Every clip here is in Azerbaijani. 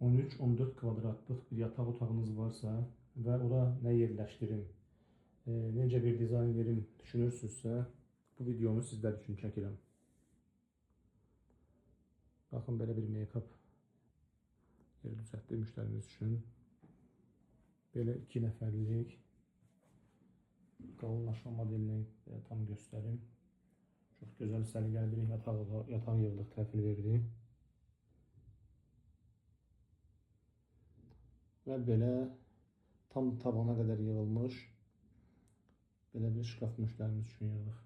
13-14 kvadratlıq bir yataq otağınız varsa və ora nə yerləşdirim, necə bir dizayn verim düşünürsünüzsə, bu videonu sizlər üçün çəkirəm. Baxın, belə bir make-up yeri düzəltdik müştərimiz üçün. Belə 2 nəfərlik qalınlaşma modelini belə tam göstərim. Çox gözəl, səliqəli bir yataq yığdıq, təhvil verdik. Və belə tam tavana qədər yığılmış belə bir şkaf müştərimiz üçün yığdıq.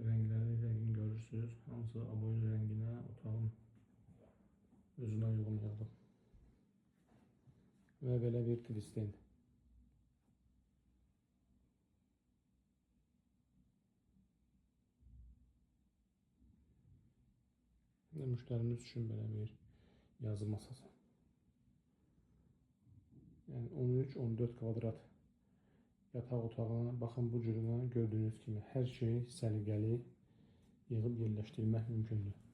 Rəngləri rəngini görürsünüz. Hamısı aboyun rənginə, otağın özünə uyğun yığdıq. Və belə bir twist. Və müştərimiz üçün belə bir yazı masası. Yəni 13-14 kvadrat yataq otağına baxın, bu cürünə gördüyünüz kimi hər şey səliqəli yığıb yerləşdirmək mümkündür.